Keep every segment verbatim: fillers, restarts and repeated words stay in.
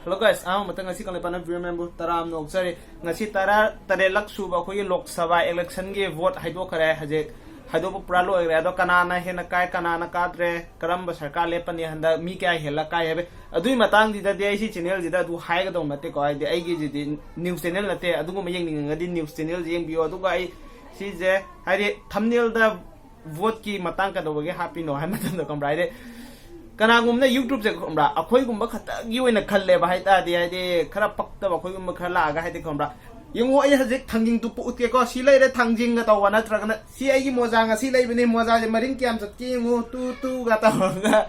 Hello guys, ꯑꯍꯥꯟꯕ ꯃꯇꯝ ꯉꯁꯤ ꯀꯪꯂꯩꯄꯥꯛꯅ viewer member ꯇꯔꯥ ꯑꯃ ꯅꯣꯛꯆꯔꯤ꯫ ꯉꯁꯤ ꯇꯔꯥ ꯇꯔꯦꯠꯂꯛ ꯁꯨꯕ ꯑꯩꯈꯣꯏꯒꯤ ꯂꯣꯛ ꯁꯚꯥ election ꯒꯤ vote ꯍꯥꯏꯗꯣꯛꯈ꯭ꯔꯦ꯫ ꯍꯧꯖꯤꯛ ꯍꯥꯏꯗꯣꯛꯄ ꯄꯨꯔꯥ ꯂꯣꯏꯈ꯭ꯔꯦ꯫ ꯑꯗꯣ ꯀꯅꯥꯅ ꯍꯦꯟꯅ ꯀꯥꯏ, ꯀꯅꯥꯅ ꯀꯥꯗ꯭ꯔꯦ, ꯀꯔꯝꯕ ꯁꯔꯀꯥꯔ ꯂꯦꯞꯄꯅꯤ, ꯍꯟꯗꯛ ꯃꯤ ꯀꯌꯥ ꯍꯦꯜꯂ ꯀꯥꯏ ꯍꯥꯏꯕ, ꯑꯗꯨꯒꯤ ꯃꯇꯥꯡꯁꯤꯗꯗꯤ ꯑꯩ ꯁꯤ channel ꯁꯤꯗ ꯑꯗꯨ ꯍꯥꯏꯒꯗꯧ ꯅꯠꯇꯦꯀꯣ꯫ ꯍꯥꯏꯗꯤ ꯑꯩꯒꯤꯁꯤꯗꯤ news channel ꯅꯠꯇꯦ꯫ ꯑꯗꯨꯒꯨꯝꯕ ꯌꯦꯡꯅꯤꯡꯉꯒꯗꯤ news channel ꯁꯦ ꯌꯦꯡꯕꯤꯌꯣ꯫ ꯑꯗꯨꯒ ꯑꯩ ꯁꯤꯁꯦ ꯍꯥꯏꯗꯤ thumbnail ꯗ vote ꯀꯤ ꯃꯇꯥꯡ ꯀꯩꯗꯧꯕꯒꯤ ꯍꯥꯞꯄꯤꯅꯣ ꯍꯥꯏꯕ ꯃꯇꯝꯗ, ꯈꯪꯕ꯭ꯔꯥ, ꯍꯥꯏꯗꯤ ꯀꯅꯥꯒꯨꯝꯕꯅ YouTube ꯁꯦ, ꯈꯪꯕ꯭ꯔꯥ, ꯑꯩꯈꯣꯏꯒꯨꯝꯕ ꯈꯛꯇꯒꯤ ꯑꯣꯏꯅ ꯈꯜꯂꯦꯕ ꯍꯥꯏ ꯇꯥꯔꯗꯤ, ꯍꯥꯏꯗꯤ ꯈꯔ ꯄꯛꯇꯕ ꯑꯩꯈꯣꯏꯒꯨꯝꯕ ꯈꯔ ꯂꯥꯛꯑꯒ, ꯍꯥꯏꯗꯤ, ꯈꯪꯕ꯭ꯔꯥ, ꯌꯦꯡꯉꯣ, ꯑꯩ ꯍꯧꯖꯤꯛ ꯊꯥꯡꯖꯤꯡ ꯇꯨꯞꯄ ꯎꯠꯀꯦꯀꯣ꯫ ꯁꯤ ꯂꯩꯔꯦ ꯊꯥꯡꯖꯤꯡꯒ ꯇꯧꯕ, ꯅꯠꯇ꯭ꯔꯒꯅ ꯁꯤ ꯑꯩꯒꯤ ꯃꯣꯖꯥ ꯉꯁꯤ ꯂꯩꯕꯅꯦ, ꯃꯣꯖꯥꯁꯦ ꯃꯔꯤꯡ ꯀꯌꯥꯝ ꯆꯠꯀꯦ ꯌꯦꯡꯉꯨ, ꯇꯨ ꯇꯨꯒ ꯇꯧꯔꯒ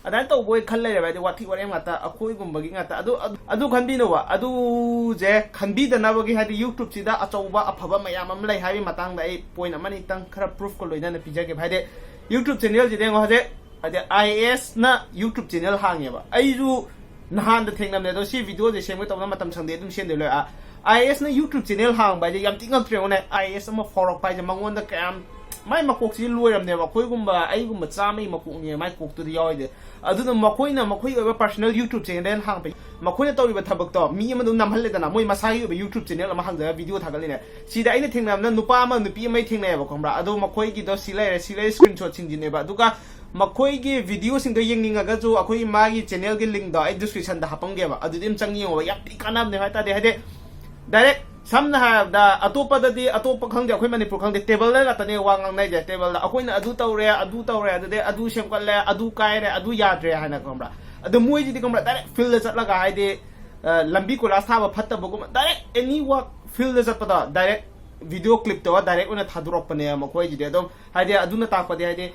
ꯑꯗꯨꯃꯥꯏꯅ ꯇꯧꯕ ꯑꯣꯏ ꯈꯜ ꯂꯩꯔꯦꯕ꯫ ꯍꯥꯏꯗꯤ ꯋꯥꯊꯤ ꯋꯥꯔꯦꯝ ꯉꯥꯛꯇ, ꯑꯩꯈꯣꯏꯒꯨꯝꯕꯒꯤ ꯉꯥꯛꯇ꯫ ꯑꯗꯨ, ꯑꯗꯨ, ꯑꯗꯨ ꯈꯟꯕꯤꯅꯣꯕ꯫ ꯑꯗꯨꯁꯦ ꯈꯟꯕꯤꯗꯅꯕꯒꯤ, ꯍꯥꯏꯗꯤ YouTube ꯁꯤꯗ ꯑꯆꯧꯕ ꯑꯐꯕ ꯃꯌꯥꯝ ꯑꯃ ꯂꯩ ꯍꯥꯏꯕꯒꯤ ꯃꯇꯥꯡꯗ ꯑꯩ point ꯑꯃꯅꯤꯇꯪ ꯈꯔ proof ꯀ ꯂꯣꯏꯅꯅ ꯄꯤꯖꯒꯦꯕ꯫ ꯍꯥꯏꯗꯤ YouTube channel ꯁꯤꯗ ꯌꯦꯡꯉꯣ, ꯍꯧꯖꯤꯛ, ꯍꯥꯏꯗꯤ IAS ꯅ YouTube channel ꯍꯥꯡꯉꯦꯕ꯫ ꯑꯩꯁꯨ ꯅꯍꯥꯟꯗ ꯊꯦꯡꯅꯕꯅꯦ, ꯑꯗꯣ ꯁꯤ video ꯁꯦ ꯁꯦꯝꯒꯦ ꯇꯧꯕꯗ ꯃꯇꯝ ꯁꯪꯗꯦ, ꯑꯗꯨꯝ ꯁꯦꯝꯗꯦ ꯂꯣꯏ꯫ ꯑ, IAS ꯅ YouTube channel ꯍꯥꯡꯕ ꯍꯥꯏꯁꯦ ꯌꯥꯝ ꯊꯤ ꯉꯛꯇ꯭ꯔꯦ꯫ ꯌꯦꯡꯉꯨꯅꯦ, IAS ꯑꯃ ꯐꯥꯎꯔꯛꯄ ꯍꯥꯏꯁꯦ ꯃꯉꯣꯟꯗ ꯀꯌꯥꯝ, ꯃꯥꯏ ꯃꯀꯣꯛꯁꯤ ꯂꯣꯏꯔꯝꯅꯦꯕ꯫ ꯑꯩꯈꯣꯏꯒꯨꯝꯕ, ꯑꯩꯒꯨꯝꯕ ꯆꯥꯝꯃꯒꯤ ꯃꯀꯣꯛꯅꯦ ꯃꯥꯏ ꯀꯣꯛꯇꯨꯗ ꯌꯥꯎꯔꯤꯁꯦ꯫ ꯑꯗꯨꯅ ꯃꯈꯣꯏꯅ ꯃꯈꯣꯏꯒꯤ ꯑꯣꯏꯕ personal YouTube channel ꯍꯥꯡꯕ, ꯃꯈꯣꯏꯅ ꯇꯧꯔꯤꯕ ꯊꯕꯛꯇꯣ ꯃꯤ ꯑꯃꯗ ꯅꯝꯍꯜꯂꯦꯗꯅ, ꯃꯣꯏ ꯃꯁꯥꯒꯤ ꯑꯣꯏꯕ YouTube channel ꯑꯃ ꯍꯥꯡꯖꯔꯒ video ꯊꯥꯒꯠꯂꯤꯅꯦ꯫ ꯁꯤꯗ ꯑꯩꯅ ꯊꯦꯡꯅꯕꯅ ꯅꯨꯄꯥ ꯑꯃ ꯅꯨꯄꯤ ꯑꯃ ꯊꯦꯡꯅꯩꯌꯦꯕ, ꯈꯪꯕ꯭ꯔꯥ? ꯑꯗꯣ ꯃꯈꯣꯏꯒꯤꯗꯣ ꯁꯤ ꯂꯩꯔꯦ, ꯁꯤ ꯂꯩꯔꯦ, screenshot ꯁꯤꯡꯁꯤꯅꯦꯕ꯫ ꯑꯗꯨꯒ ꯃꯈꯣꯏꯒꯤ video ꯁꯤꯡꯗꯣ ꯌꯦꯡꯅꯤꯡꯉꯒꯁꯨ ꯑꯩꯈꯣꯏꯒꯤ ꯃꯥꯒꯤ channel ꯒꯤ link ꯗꯣ ꯑꯩ description ꯗ ꯍꯥꯄꯝꯒꯦꯕ, ꯑꯗꯨꯗꯤ ꯑꯗꯨꯝ ꯆꯪ ꯌꯦꯡꯉꯣꯕ꯫ ꯌꯥꯝ ꯊꯤ ꯀꯥꯟꯅꯕꯅꯦ ꯍꯥꯏꯇꯥꯔꯦ꯫ ꯍꯥꯏꯗꯤ direct ꯁꯝꯅ ꯍꯥꯏꯔꯕꯗ, ꯑꯇꯣꯞꯄꯗꯗꯤ, ꯑꯇꯣꯞꯄ ꯈꯪꯗꯦ, ꯑꯩꯈꯣꯏ ꯃꯅꯤꯄꯨꯔ ꯈꯪꯗꯦ, table ꯗ ꯉꯥꯛꯇꯅꯦ ꯋꯥ ꯉꯥꯡꯅꯩꯁꯦ꯫ Table ꯗ ꯑꯩꯈꯣꯏꯅ ꯑꯗꯨ ꯇꯧꯔꯦ, ꯑꯗꯨ ꯇꯧꯔꯦ, ꯑꯗꯨꯗꯩ ꯑꯗꯨ ꯁꯦꯝꯒꯠꯂꯦ, ꯑꯗꯨ ꯀꯥꯏꯔꯦ, ꯑꯗꯨ ꯌꯥꯗ꯭ꯔꯦ ꯍꯥꯏꯅ, ꯈꯪꯕ꯭ꯔꯥ? ꯑꯗꯣ ꯃꯣꯏꯁꯤꯗꯤ, ꯈꯪꯕ꯭ꯔꯥ, direct field ꯗ ꯆꯠꯂꯒ, ꯍꯥꯏꯗꯤ, ꯑ, ꯂꯝꯕꯤ ꯀꯣꯏꯂꯥꯁ ꯊꯥꯕ ꯐꯠꯇꯕꯒꯨꯝꯕ, direct any work field ꯗ ꯆꯠꯄꯗꯣ direct video clip ꯇꯧꯔ direct ꯑꯣꯏꯅ ꯊꯥꯗꯣꯔꯛꯄꯅꯦ ꯃꯈꯣꯏꯁꯤꯗꯤ꯫ ꯑꯗꯨꯝ, ꯍꯥꯏꯗꯤ, ꯑꯗꯨꯅ ꯇꯥꯛꯄꯗꯤ, ꯍꯥꯏꯗꯤ,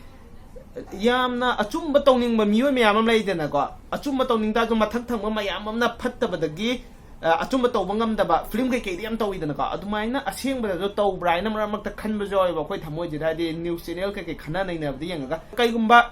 ꯌꯥꯝꯅ ꯑꯆꯨꯝꯕ ꯇꯧꯅꯤꯡꯕ ꯃꯤꯑꯣꯏ ꯃꯌꯥꯝ ꯑꯃ ꯂꯩꯗꯅꯀꯣ꯫ ꯑꯆꯨꯝꯕ ꯇꯧꯅꯤꯡ ꯇꯥꯔꯁꯨ ꯃꯊꯛ ꯊꯪꯕ ꯃꯌꯥꯝ ꯑꯃꯅ ꯐꯠꯇꯕꯗꯒꯤ, ꯑ, ꯑꯆꯨꯝꯕ ꯇꯧꯕ ꯉꯝꯗꯕ film ꯀꯩꯀꯩꯗꯤ ꯌꯥꯝ ꯇꯧꯋꯤꯗꯅꯀꯣ꯫ ꯑꯗꯨꯃꯥꯏꯅ ꯑꯁꯦꯡꯕꯗꯁꯨ ꯇꯧꯕ꯭ꯔꯥ ꯍꯥꯏꯅ ꯃꯔꯛ ꯃꯔꯛꯇ ꯈꯟꯕꯁꯨ ꯌꯥꯎꯋꯦꯕ ꯑꯩꯈꯣꯏ ꯊꯃꯣꯏꯁꯤꯗ, ꯍꯥꯏꯗꯤ news channel ꯀꯩꯀꯩ ꯈꯟꯅ ꯅꯩꯅꯕꯗ ꯌꯦꯡꯉꯒ꯫ ꯀꯩꯒꯨꯝꯕ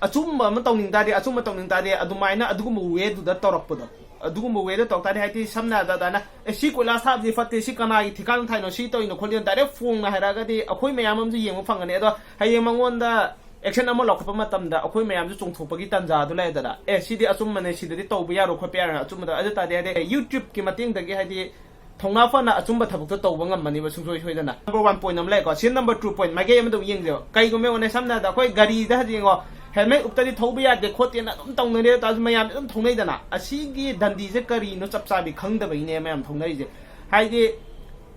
ꯑꯆꯨꯝꯕ ꯑꯃ ꯇꯧꯅꯤꯡ ꯇꯥꯔꯗꯤ, ꯑꯆꯨꯝꯕ ꯇꯧꯅꯤꯡ ꯇꯥꯔꯗꯤ, ꯑꯗꯨꯃꯥꯏꯅ ꯑꯗꯨꯒꯨꯝꯕ way ꯗꯨꯗ ꯇꯧꯔꯛꯄꯗꯣ, ꯑꯗꯨꯒꯨꯝꯕ way ꯗ ꯇꯧ ꯇꯥꯔꯗꯤ, ꯍꯥꯏꯗꯤ, ꯁꯝꯅ ꯍꯥꯏꯔꯕꯗ, ꯑꯗꯨꯃꯥꯏꯅ, "ꯑꯦ, ꯁꯤ ꯀꯣꯏꯂꯥꯁ ꯊꯥꯕꯗꯤ ꯐꯠꯇꯦ, ꯁꯤ ꯀꯅꯥꯒꯤ ꯊꯤꯀꯥꯅ ꯊꯥꯏꯅꯣ, ꯁꯤ ꯇꯧꯔꯤꯅꯣ ꯈꯣꯠꯂꯤꯅꯣ?" direct ꯐꯣꯡꯅ ꯍꯥꯏꯔꯛꯑꯒꯗꯤ ꯑꯩꯈꯣꯏ ꯃꯌꯥꯝ ꯑꯃꯁꯨ ꯌꯦꯡꯕ ꯐꯪꯒꯅꯤ꯫ ꯑꯗꯣ ꯍꯌꯦꯡ ꯃꯉꯣꯟꯗ ꯑꯦꯛꯁꯟ ꯑꯃ ꯂꯧꯈꯠꯄ ꯃꯇꯝꯗ ꯑꯩꯈꯣꯏ ꯃꯌꯥꯝꯁꯨ ꯆꯣꯡꯊꯣꯛꯄꯒꯤ ꯇꯥꯟꯖꯥꯗꯨ ꯂꯩꯗꯅ, ꯑꯦ, ꯁꯤꯗꯤ ꯑꯆꯨꯝꯕꯅꯦ, ꯁꯤꯗꯗꯤ ꯇꯧꯕ ꯌꯥꯔꯣꯏ ꯈꯣꯠꯄ ꯌꯥꯔꯣꯏ, ꯑꯆꯨꯝꯕꯗ꯫ ꯑꯗꯨ ꯇꯥꯔꯗꯤ ꯍꯥꯏꯗꯤ ꯌꯨꯇ꯭ꯌꯨꯕꯀꯤ ꯃꯇꯦꯡꯗꯒꯤ ꯍꯥꯏꯗꯤ ꯊꯧꯅꯥ ꯐꯅ ꯑꯆꯨꯝꯕ ꯊꯕꯛꯇꯣ ꯇꯧꯕ ꯉꯝꯃꯅꯤꯕ ꯁꯨꯡꯁꯣꯏ ꯁꯣꯏꯗꯅ꯫ Number one point ꯑꯃ ꯂꯩꯀꯣ, ꯁꯤ number two point ꯃꯥꯏꯀꯩ ꯑꯃꯗ ꯑꯃꯨꯛ ꯌꯦꯡꯁꯦꯕ꯫ ꯀꯩꯒꯨꯝꯕ ꯌꯦꯡꯉꯣꯅꯦ, ꯁꯝꯅ ꯍꯥꯏꯔꯕꯗ ꯑꯩꯈꯣꯏ ꯒꯥꯔꯤꯗ ꯍꯧꯖꯤꯛ ꯌꯦꯡꯉꯣ, ꯍꯦꯜꯃꯦꯠ ꯎꯞꯇꯗꯤ ꯊꯧꯕ ꯌꯥꯗꯦ ꯈꯣꯠꯇꯦꯅ ꯑꯗꯨꯝ ꯇꯧꯅꯔꯦ, ꯇꯥꯔꯁꯨ ꯃꯌꯥꯝꯁꯦ ꯑꯗꯨꯝ ꯊꯧꯅꯩꯗꯅ꯫ ꯑꯁꯤꯒꯤ ꯗꯟꯗꯤꯁꯦ ꯀꯔꯤꯅꯣ ꯆꯞ ꯆꯥꯕꯤ ꯈꯪꯗꯕꯒꯤꯅꯦ ꯃꯌꯥꯝ ꯊꯧꯅꯔꯤꯁꯦ꯫ ꯍꯥꯏꯗꯤ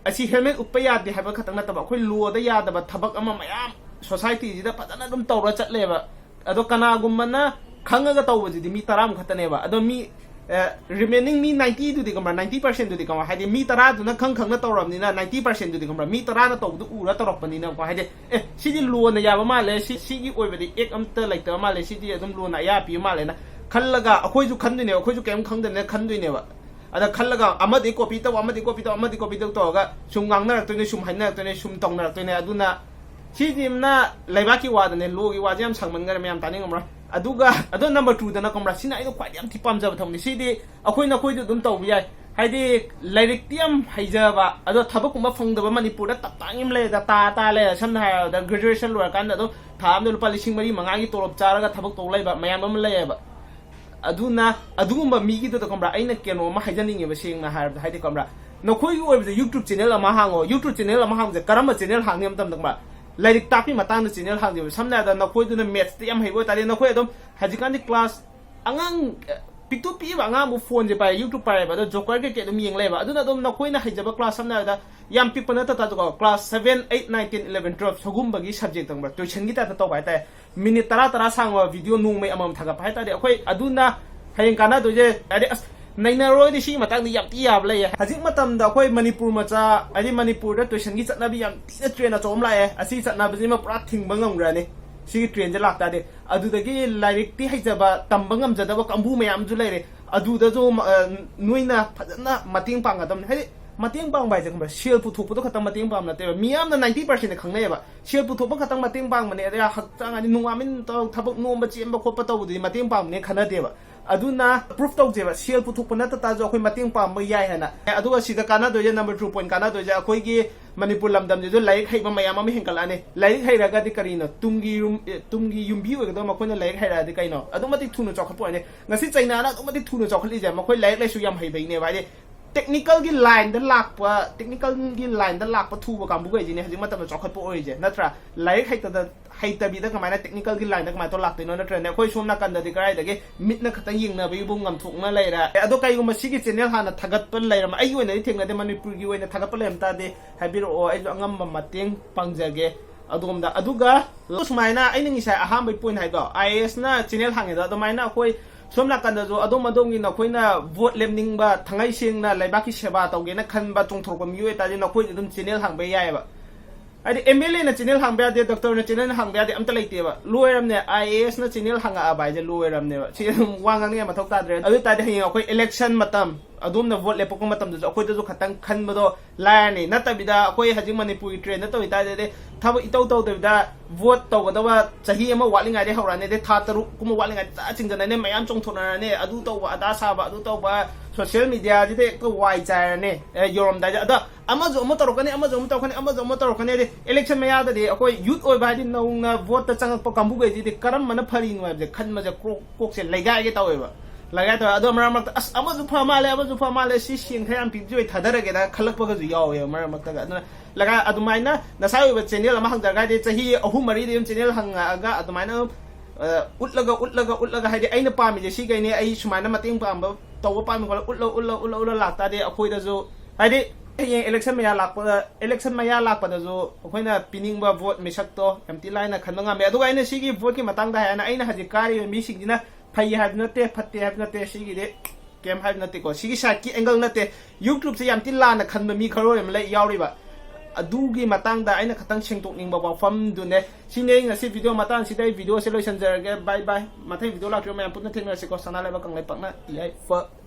ꯑꯁꯤ ꯍꯦꯜꯃꯦꯠ ꯎꯞꯄ ꯌꯥꯗꯦ ꯍꯥꯏꯕ ꯈꯛꯇꯪ ꯅꯠꯇꯕ, ꯑꯩꯈꯣꯏ ꯂꯣꯗ ꯌꯥꯗꯕ ꯊꯕꯛ ꯑꯃ ꯃꯌꯥꯝ ꯁꯣꯁꯥꯏꯇꯤꯁꯤꯗ ꯐꯖꯅ ꯑꯗꯨꯝ ꯇꯧꯔ ꯆꯠꯂꯦꯕ꯫ ꯑꯗꯣ ꯀꯅꯥꯒꯨꯝꯕꯅ ꯈꯪꯉꯒ ꯇꯧꯕꯁꯤꯗꯤ ꯃꯤ ꯇꯔꯥꯃꯨꯛ ꯈꯛꯇꯅꯦꯕ꯫ ꯑꯗꯣ ꯃꯤ ꯔꯤꯃꯦꯅꯤꯡ ꯃꯤ ꯅꯥꯏꯟꯇꯤꯗꯨꯗꯤ ꯀꯃꯥꯏꯅ, ꯅꯥꯏꯟꯇꯤ ꯄꯥꯔꯁꯦꯟꯗꯨꯗꯤ ꯀꯃꯥꯏꯅ, ꯍꯥꯏꯗꯤ ꯃꯤ ꯇꯔꯥꯗꯨꯅ ꯈꯪ ꯈꯪꯅ ꯇꯧꯔꯕꯅꯤꯅ ꯅꯥꯏꯟꯇꯤ ꯄꯥꯔꯁꯦꯟꯗꯨꯗꯤ ꯈꯪꯕ꯭ꯔꯥ, ꯃꯤ ꯇꯔꯥꯅ ꯇꯧꯕꯗꯨ ꯎꯔ ꯇꯧꯔꯛꯄꯅꯤꯅꯀꯣ꯫ ꯍꯥꯏꯗꯤ ꯑꯦ, ꯁꯤꯗꯤ ꯂꯣꯅ ꯌꯥꯕ ꯃꯥꯜꯂꯦ, ꯁꯤ ꯁꯤꯒꯤ ꯑꯣꯏꯕꯗꯤ ꯑꯦꯛ ꯑꯝꯇ ꯂꯩꯇꯕ ꯃꯥꯜꯂꯦ, ꯁꯤꯗꯤ ꯑꯗꯨꯝ ꯂꯣꯅ ꯑꯌꯥ ꯄꯤꯕ ꯃꯥꯜꯂꯦꯅ ꯈꯜꯂꯒ ꯑꯩꯈꯣꯏꯁꯨ ꯈꯟꯗꯣꯏꯅꯦꯕ, ꯑꯩꯈꯣꯏꯁꯨ ꯀꯩꯝ ꯈꯪꯗꯕꯅꯤꯅ ꯈꯟꯗꯣꯏꯅꯦꯕ꯫ ꯑꯗ ꯈꯜꯂꯒ ꯑꯃꯗꯤ ꯀꯣꯄꯤ ꯇꯧ, ꯑꯃꯗꯤ ꯀꯣꯄꯤ ꯇꯧ, ꯑꯃꯗꯤ ꯀꯣꯄꯤ ꯇꯧ ꯇꯧꯔꯒ ꯁꯨꯝ ꯉꯥꯡꯅꯔꯛꯇꯣꯏꯅꯦ, ꯁꯨꯝ ꯍꯥꯏꯅꯔꯛꯇꯣꯏꯅꯦ, ꯁꯨꯝ ꯇꯧꯅꯔꯛꯇꯣꯏꯅꯦ꯫ ꯑꯗꯨꯅ ꯁꯤꯁꯤꯅ ꯂꯩꯕꯥꯛꯀꯤ ꯋꯥꯗꯅꯦ, ꯂꯣꯒꯤ ꯋꯥꯁꯦ ꯌꯥꯝ ꯁꯥꯡꯃꯟꯈꯔꯦ, ꯃꯌꯥꯝ ꯇꯥꯅꯤꯡꯉꯝꯃꯔꯣꯏ꯫ ꯑꯗꯨꯒ ꯑꯗꯣ number twoꯗꯅ ꯈꯪꯕ꯭ꯔꯥ, ꯁꯤꯅ ꯑꯩꯅ ꯈ꯭ꯋꯥꯏꯗꯒꯤ ꯌꯥꯝ ꯊꯤ ꯄꯥꯝꯖꯕ ꯊꯕꯛꯅꯤ꯫ ꯁꯤꯗꯤ ꯑꯩꯈꯣꯏ ꯅꯈꯣꯏꯁꯨ ꯑꯗꯨꯝ ꯇꯧꯕ ꯌꯥꯏ꯫ ꯍꯥꯏꯗꯤ ꯂꯥꯏꯔꯤꯛꯇꯤ ꯌꯥꯝ ꯍꯩꯖꯕ, ꯑꯗꯣ ꯊꯕꯛꯀꯨꯝꯕ ꯐꯪꯗꯕ ꯃꯅꯤꯄꯨꯔꯗ ꯇꯞ ꯇꯥꯡ ꯑꯃ ꯂꯩꯔꯦꯗ, ꯇꯥ ꯇꯥ ꯂꯩꯔꯦ꯫ ꯁꯝꯅ ꯍꯥꯏꯔꯕꯗ graduation ꯂꯣꯏꯔꯀꯥꯟꯗ ꯑꯗꯨꯝ ꯊꯥ ꯑꯃꯗ ꯂꯨꯄꯥ ꯂꯤꯁꯤꯡ ꯃꯔꯤ ꯃꯉꯥꯒꯤ ꯇꯣꯂꯣꯞ ꯆꯥꯔꯒ ꯊꯕꯛ ꯇꯧ ꯂꯩꯕ ꯃꯌꯥꯝ ꯑꯃ ꯂꯩꯌꯦꯕ꯫ ꯑꯗꯨꯅ ꯑꯗꯨꯒꯨꯝꯕ ꯃꯤꯒꯤꯗꯨꯗ ꯈꯪꯕ꯭ꯔꯥ, ꯑꯩꯅ ꯀꯩꯅꯣ ꯑꯃ ꯍꯥꯏꯖꯅꯤꯡꯉꯦꯕ, ꯁꯦꯡꯅ ꯍꯥꯏꯔꯕꯗ, ꯍꯥꯏꯗꯤ ꯈꯪꯕ꯭ꯔꯥ, ꯅꯈꯣꯏꯒꯤ ꯑꯣꯏꯕꯗ YouTube channel ꯑꯃ ꯍꯥꯡꯉꯣ꯫ YouTube channel ꯑꯃ ꯍꯥꯡꯕꯁꯦ ꯀꯔꯝꯕ channel ꯍꯥꯡꯅꯤ ꯍꯥꯏꯕ ꯃꯇꯝꯗ ꯈꯪꯕ꯭ꯔꯥ, ꯂꯥꯏꯔꯤꯛ ꯇꯥꯛꯄꯤ ꯃꯇꯥꯡꯗ channel ꯍꯥꯡꯁꯦꯕ꯫ ꯁꯝꯅ ꯍꯥꯏꯔꯕꯗ ꯅꯈꯣꯏꯗꯨꯅ mathsꯇ ꯌꯥꯝ ꯍꯩꯕ ꯑꯣꯏꯇꯥꯔꯗꯤ ꯅꯈꯣꯏ ꯑꯗꯨꯝ ꯍꯧꯖꯤꯛꯀꯥꯟꯗꯤ class ꯑꯉꯥꯡ, ꯑ, ꯄꯤꯛꯇꯨ ꯄꯤꯛꯏꯕ ꯑꯉꯥꯡꯕꯨ phoneꯁꯦ ꯄꯥꯏ, YouTube ꯄꯥꯏꯌꯦꯕ, ꯑꯗꯣ Joker ꯀꯩꯀꯩ ꯑꯗꯨꯝ ꯌꯦꯡ ꯂꯩꯕ꯫ ꯑꯗꯨꯅ ꯑꯗꯨꯝ ꯅꯈꯣꯏꯅ ꯍꯩꯖꯕ class, ꯁꯝꯅ ꯍꯥꯏꯔꯕꯗ ꯌꯥꯝ ꯄꯤꯛꯄ ꯅꯠꯇ ꯇꯥꯔꯁꯨꯀꯣ, class seven, eight, nine, ten, eleven, twelve ꯁꯤꯒꯨꯝꯕꯒꯤ subject ꯈꯪꯕ꯭ꯔꯥ, tuitionꯒꯤ typeꯇ ꯇꯧꯕ ꯍꯥꯏꯇꯥꯔꯦ꯫ Minute ꯇꯔꯥ ꯇꯔꯥ ꯁꯥꯡꯕ video ꯅꯣꯡꯃꯩ ꯑꯃꯃꯝ ꯊꯥꯒꯠꯄ ꯍꯥꯏꯇꯥꯔꯦ꯫ ꯑꯩꯈꯣꯏ ꯑꯗꯨꯅ ꯍꯌꯦꯡ ꯀꯥꯟꯅꯗꯣꯏꯁꯦ꯫ ꯍꯥꯏꯗꯤ ꯑꯁ, ꯅꯩꯅꯔꯣꯏꯗꯤ ꯁꯤꯒꯤ ꯃꯇꯥꯡꯗ ꯌꯥꯝ ꯊꯤ ꯌꯥꯕ ꯂꯩꯌꯦ꯫ ꯍꯧꯖꯤꯛ ꯃꯇꯝꯗ ꯑꯩꯈꯣꯏ ꯃꯅꯤꯄꯨꯔ ꯃꯆꯥ, ꯍꯥꯏꯗꯤ ꯃꯅꯤꯄꯨꯔꯗ tuitionꯒꯤ ꯆꯠꯅꯕꯤ ꯌꯥꯝ ꯊꯤꯅ trend ꯑꯆꯧꯕ ꯑꯃ ꯂꯥꯛꯑꯦ꯫ ꯑꯁꯤꯒꯤ ꯆꯠꯅꯕꯤꯁꯤꯃ ꯄꯨꯔꯥ ꯊꯤꯡꯕ ꯉꯝꯈ꯭ꯔꯅꯤ, ꯁꯤꯒꯤ trendꯁꯦ ꯂꯥꯛꯇꯥꯔꯗꯤ꯫ ꯑꯗꯨꯗꯒꯤ ꯂꯥꯏꯔꯤꯛꯇꯤ ꯍꯩꯖꯕ, ꯇꯝꯕ ꯉꯝꯖꯗꯕ ꯀꯥꯡꯕꯨ ꯃꯌꯥꯝꯁꯨ ꯂꯩꯔꯦ꯫ ꯑꯗꯨꯗꯁꯨ, ꯑ, ꯅꯣꯏꯅ ꯐꯖꯅ ꯃꯇꯦꯡ ꯄꯥꯡꯒꯗꯕꯅꯤ꯫ ꯍꯥꯏꯗꯤ ꯃꯇꯦꯡ ꯄꯥꯡꯕ ꯍꯥꯏꯁꯦ ꯈꯪꯕ꯭ꯔꯥ, ꯁꯦꯜ ꯄꯨꯊꯣꯛꯄꯗꯣ ꯈꯛꯇꯪ ꯃꯇꯦꯡ ꯄꯥꯡꯕ ꯅꯠꯇꯦꯕ꯫ ꯃꯤꯌꯥꯝꯅ ninety percent ꯈꯪꯅꯩꯌꯦꯕ, ꯁꯦꯜ ꯄꯨꯊꯣꯛꯄ ꯈꯛꯇꯪ ꯃꯇꯦꯡ ꯄꯥꯡꯕꯅꯦ, ꯑꯗꯩ ꯍꯛꯆꯥꯡ ꯍꯥꯏꯗꯤ ꯅꯨꯡꯉꯥꯏꯃꯤꯟ ꯇꯧꯔ ꯊꯕꯛ ꯅꯣꯝꯕ ꯆꯦꯟꯕ ꯈꯣꯠꯄ ꯇꯧꯕꯗꯨꯗꯤ ꯃꯇꯦꯡ ꯄꯥꯡꯕꯅꯦ ꯈꯟꯅꯗꯦꯕ꯫ ꯑꯗꯨꯅ proof ꯇꯧꯖꯦꯕ, ꯁꯦꯜ ꯄꯨꯊꯣꯛꯄ ꯅꯠꯇ ꯇꯥꯔꯁꯨ ꯑꯩꯈꯣꯏ ꯃꯇꯦꯡ ꯄꯥꯡꯕ ꯌꯥꯏ ꯍꯥꯏꯅ꯫ ꯑꯗꯨꯒ ꯁꯤꯗ ꯀꯥꯟꯅꯗꯣꯏꯁꯦ, number two point ꯀꯥꯟꯅꯗꯣꯏꯁꯦ, ꯑꯩꯈꯣꯏꯒꯤ ꯃꯅꯤꯄꯨꯔ ꯂꯝꯗꯝꯁꯤꯁꯨ ꯂꯥꯏꯔꯤꯛ ꯍꯩꯕ ꯃꯌꯥꯝ ꯑꯃ ꯍꯦꯟꯒꯠꯂꯛꯑꯅꯤ꯫ ꯂꯥꯏꯔꯤꯛ ꯍꯩꯔꯒꯗꯤ ꯀꯔꯤꯅꯣ? ꯇꯨꯡꯒꯤ ꯌꯨꯝ-, ꯑꯦ, ꯇꯨꯡꯒꯤ ꯌꯨꯝꯕꯤ ꯑꯣꯏꯒꯗꯕ ꯃꯈꯣꯏꯅ ꯂꯥꯏꯔꯤꯛ ꯍꯩꯔꯛꯑꯗꯤ ꯀꯩꯅꯣ? ꯑꯗꯨꯛ ꯃꯇꯤꯛ ꯊꯨꯅ ꯆꯥꯎꯈꯠꯄ ꯑꯣꯏꯔꯅꯤ꯫ ꯉꯁꯤ ꯆꯩꯅꯥꯅ ꯑꯗꯨꯛ ꯃꯇꯤꯛ ꯊꯨꯅ ꯆꯥꯎꯈꯠꯂꯤꯁꯦ ꯃꯈꯣꯏ ꯂꯥꯏꯔꯤꯛ ꯂꯥꯏꯁꯨ ꯌꯥꯝ ꯍꯩꯕꯩꯅꯦꯕ꯫ ꯍꯥꯏꯗꯤ technical ꯒꯤ line ꯗ ꯂꯥꯛꯄ, technical ꯒꯤ line ꯗ ꯂꯥꯛꯄ ꯊꯨꯕ ꯀꯥꯡꯕꯨꯈꯩꯁꯤꯅꯦ ꯍꯧꯖꯤꯛ ꯃꯇꯝꯗ ꯆꯥꯎꯈꯠꯄ ꯑꯣꯏꯔꯤꯁꯦ, ꯅꯠꯇ꯭ꯔꯥ? ꯂꯥꯏꯔꯤꯛ ꯍꯩꯇꯗ, ꯍꯩꯇꯕꯤꯗ ꯀꯃꯥꯏꯅ technical ꯒꯤ line ꯗ ꯀꯃꯥꯏꯅ ꯇꯧꯔ ꯂꯥꯛꯇꯣꯏꯅꯣ? ꯅꯠꯇ꯭ꯔꯅꯦ ꯑꯩꯈꯣꯏ ꯁꯣꯝ ꯅꯥꯀꯟꯗꯗꯤ ꯀꯗꯥꯏꯗꯒꯤ ꯃꯤꯠꯅ ꯈꯛꯇꯪ ꯌꯦꯡꯅꯕꯒꯤꯕꯨ ꯉꯝꯊꯣꯛꯅ ꯂꯩꯔꯦ꯫ ꯑꯗꯣ ꯀꯩꯒꯨꯝꯕ ꯁꯤꯒꯤ channel ꯍꯥꯟꯅ ꯊꯥꯒꯠꯄ ꯂꯩꯔꯝ-, ꯑꯩꯒꯤ ꯑꯣꯏꯅꯗꯤ ꯊꯦꯡꯅꯗꯦ, ꯃꯅꯤꯄꯨꯔꯒꯤ ꯑꯣꯏꯅ ꯊꯥꯒꯠꯄ ꯂꯩꯔꯝ ꯇꯥꯔꯗꯤ ꯍꯥꯏꯕꯤꯔꯛꯑꯣ, ꯑꯩꯁꯨ ꯑꯉꯝꯕ ꯃꯇꯦꯡ ꯄꯥꯡꯖꯒꯦ꯫ ꯑꯗꯣꯝꯗ꯫ ꯑꯗꯨꯒ ꯁꯨꯃꯥꯏꯅ ꯑꯩꯅ ꯉꯁꯥꯏ ꯑꯍꯥꯟꯕꯒꯤ point ꯍꯥꯏꯗꯣ, ꯑꯥꯏ ꯑꯦ ꯑꯦꯁꯅ channel ꯍꯥꯡꯉꯦꯗꯣ, ꯑꯗꯨꯃꯥꯏꯅ ꯑꯩꯈꯣꯏ ꯁꯣꯝ ꯅꯥꯀꯟꯗꯁꯨ ꯑꯗꯣꯝ ꯑꯗꯣꯝꯒꯤ ꯅꯈꯣꯏꯅ vote ꯂꯦꯞꯅꯤꯡꯕ, ꯊꯉꯩ ꯁꯦꯡꯅ ꯂꯩꯕꯥꯛꯀꯤ ꯁꯦꯕꯥ ꯇꯧꯒꯦꯅ ꯈꯟꯕ ꯆꯣꯡꯊꯣꯔꯛꯄ ꯃꯤꯑꯣꯏ ꯑꯣꯏꯇꯥꯔꯗꯤ ꯅꯈꯣꯏꯁꯨ ꯑꯗꯨꯝ channel ꯍꯥꯡꯕ ꯌꯥꯏꯑꯕ꯫ ꯍꯥꯏꯗꯤ ꯑꯦꯝ ꯑꯦꯜ ꯑꯦꯅ channel ꯍꯥꯡꯕ ꯌꯥꯗꯦ, doctor ꯅ channel ꯍꯥꯡꯕ ꯌꯥꯗꯦ, ꯑꯝꯇ ꯂꯩꯇꯦꯕ꯫ ꯂꯣꯏꯔꯝꯅꯦ, ꯑꯥꯏ ꯑꯦ ꯑꯦꯁꯅ channel ꯍꯥꯡꯉꯛꯑꯕ ꯍꯥꯏꯁꯦ ꯂꯣꯏꯔꯝꯅꯦꯕ꯫ ꯁꯤ ꯑꯗꯨꯝ ꯋꯥ ꯉꯥꯡꯅꯤꯡꯉꯥꯏ ꯃꯊꯧ ꯇꯥꯗ꯭ꯔꯦ꯫ ꯑꯗꯨ ꯑꯣꯏ ꯇꯥꯔꯗꯤ ꯍꯌꯦꯡ ꯑꯩꯈꯣꯏ election ꯃꯇꯝ, ꯑꯗꯣꯝꯅ vote ꯂꯦꯞꯄꯛꯄ ꯃꯇꯝꯗꯁꯨ ꯑꯩꯈꯣꯏꯗꯁꯨ ꯈꯇꯪ ꯈꯟꯕꯗꯣ ꯂꯥꯏꯔꯅꯤ꯫ ꯅꯠꯇꯕꯤꯗ ꯑꯩꯈꯣꯏ ꯍꯧꯖꯤꯛ ꯃꯅꯤꯄꯨꯔꯒꯤ trend ꯇꯧꯔꯤ ꯇꯥꯔꯗꯤ ꯊꯕꯛ ꯏꯇꯧ ꯇꯧꯗꯕꯤꯗ vote ꯇꯧꯒꯗꯕ ꯆꯍꯤ ꯑꯃ ꯋꯥꯠꯂꯤꯉꯩꯗꯩ ꯍꯧꯔꯛꯑꯅꯤ, ꯑꯗꯩ ꯊꯥ ꯇꯔꯨꯛ ꯀꯨꯝꯕ ꯋꯥꯠꯂꯤꯉꯩꯗ ꯆꯥ ꯆꯤꯡꯗꯅꯅꯦ, ꯃꯌꯥꯝ ꯆꯣꯡꯊꯣꯛꯅꯔꯅꯤ, ꯑꯗꯨ ꯇꯧꯕ ꯑꯗꯥ ꯁꯥꯕ, ꯑꯗꯨ ꯇꯧꯕ, social media ꯁꯤꯗ ꯍꯦꯛꯇ ꯋꯥꯏ ꯆꯥꯏꯔꯅꯤ꯫ ꯑꯦ, ꯌꯧꯔꯝꯗꯥꯏꯗ꯫ ꯑꯗ ꯑꯃꯁꯨ ꯑꯃ ꯇꯧꯔꯛꯀꯅꯤ, ꯑꯃꯁꯨ ꯑꯃ ꯇꯧꯔꯛꯀꯅꯤ, ꯑꯃꯁꯨ ꯑꯃ ꯇꯧꯔꯛꯀꯅꯤ꯫ ꯑꯗꯩ election ꯃꯌꯥꯗꯗꯤ ꯑꯩꯈꯣꯏ youth ꯑꯣꯏꯕ ꯍꯥꯏꯗꯤ ꯅꯧꯅ vote ꯇ ꯆꯪꯉꯛꯄ ꯀꯥꯡꯕꯨꯈꯩꯁꯤꯗꯤ ꯀꯔꯝꯕꯅ ꯐꯔꯤꯅꯣ ꯍꯥꯏꯕꯁꯦ ꯈꯟꯕꯁꯦ ꯀꯣꯛ-, ꯀꯣꯛꯁꯦ ꯂꯩꯒꯥꯏꯒꯦ ꯇꯧꯋꯦꯕ꯫ ꯂꯩꯒꯥꯏ ꯇꯧꯋꯦ꯫ ꯑꯗꯣ ꯃꯔꯛ ꯃꯔꯛꯇ, "ꯑꯁ, ꯑꯃꯁꯨ ꯐ ꯃꯥꯜꯂꯦ, ꯑꯃꯁꯨ ꯐ ꯃꯥꯜꯂꯦ, ꯁꯤ ꯁꯦꯟ ꯈꯔ ꯌꯥꯝ ꯄꯤꯕꯁꯤ ꯑꯣꯏ ꯊꯥꯗꯔꯒꯦꯗ" ꯈꯜꯂꯛꯄꯒꯁꯨ ꯌꯥꯎꯋꯦꯕ ꯃꯔꯛ ꯃꯔꯛꯇꯒ꯫ ꯑꯗꯨꯅ ꯂꯩꯒꯥꯏ ꯑꯗꯨꯃꯥꯏꯅ ꯅꯁꯥꯒꯤ ꯑꯣꯏꯕ channel ꯑꯃ ꯍꯥꯡꯖꯔꯒ ꯍꯥꯏꯗꯤ ꯆꯍꯤ ꯑꯍꯨꯝ ꯃꯔꯤꯗꯤ ꯑꯗꯨꯝ channel ꯍꯪꯉꯛꯑꯒ ꯑꯗꯨꯃꯥꯏꯅ, ꯑ, ꯎꯠꯂꯒ, ꯎꯠꯂꯒ, ꯎꯠꯂꯒ ꯍꯥꯏꯗꯤ ꯑꯩꯅ ꯄꯥꯝꯃꯤꯁꯦ ꯁꯤꯈꯩꯅꯦ, ꯑꯩ ꯁꯨꯃꯥꯏꯅ ꯃꯇꯦꯡ ꯄꯥꯡꯕ ꯇꯧꯕ ꯄꯥꯝꯃꯤ ꯈꯣꯠꯂꯦ ꯎꯠꯂ, ꯎꯠꯂ, ꯎꯠꯂ, ꯎꯠꯂ ꯂꯥꯛꯇꯥꯔꯗꯤ ꯑꯩꯈꯣꯏꯗꯁꯨ ꯍꯥꯏꯗꯤ ꯍꯌꯦꯡ election ꯃꯌꯥ ꯂꯥꯛꯄꯗ, election ꯃꯌꯥ ꯂꯥꯛꯄꯗꯁꯨ ꯑꯩꯈꯣꯏꯅ ꯄꯤꯅꯤꯡꯕ vote ꯃꯤꯁꯛꯇꯣ ꯌꯥꯝ ꯊꯤ ꯂꯥꯏꯅ ꯈꯟꯕ ꯉꯝꯃꯦ꯫ ꯑꯗꯨꯒ ꯑꯩꯅ ꯁꯤꯒꯤ vote ꯀꯤ ꯃꯇꯥꯡꯗ ꯍꯥꯏꯔꯒꯅ ꯑꯩꯅ ꯍꯧꯖꯤꯛ ꯀꯥꯔꯤꯕ ꯃꯤꯁꯤꯡꯁꯤꯅ ꯐꯩ ꯍꯥꯏꯕ ꯅꯠꯇꯦ, ꯐꯠꯇꯦ ꯍꯥꯏꯕ ꯅꯠꯇꯦ, ꯁꯤꯒꯤꯗꯤ ꯀꯩꯝ ꯍꯥꯏꯕ ꯅꯠꯇꯦꯀꯣ꯫ ꯁꯤꯒꯤ side ꯀꯤ angle ꯅꯠꯇꯦ꯫ YouTube ꯁꯦ ꯌꯥꯝ ꯊꯤ ꯂꯥꯟꯅ ꯈꯟꯕ ꯃꯤ ꯈꯔ ꯑꯃ ꯂꯩ, ꯌꯥꯎꯔꯤꯕ꯫ ꯑꯗꯨꯒꯤ ꯃꯇꯥꯡꯗ ꯑꯩꯅ ꯈꯇꯪ ꯁꯦꯡꯗꯣꯛꯅꯤꯡꯕ ꯋꯥꯐꯝꯗꯨꯅꯦ꯫ ꯁꯤꯅꯦ ꯑꯩ ꯉꯁꯤ video ꯃꯇꯥꯡꯁꯤꯗ ꯑꯩ video ꯁꯦ ꯂꯣꯏꯁꯤꯟꯖꯔꯒꯦ꯫ Bye bye꯫ ꯃꯊꯪ video ꯂꯥꯛꯇ꯭ꯔꯤꯕ ꯃꯌꯥꯝ ꯄꯨꯟꯅ ꯊꯦꯡꯅꯔꯁꯤꯀꯣ꯫ ꯁꯅꯥ ꯂꯩꯕꯥꯛ ꯀꯪꯂꯩꯄꯥꯛꯅ ꯌꯥꯏꯐ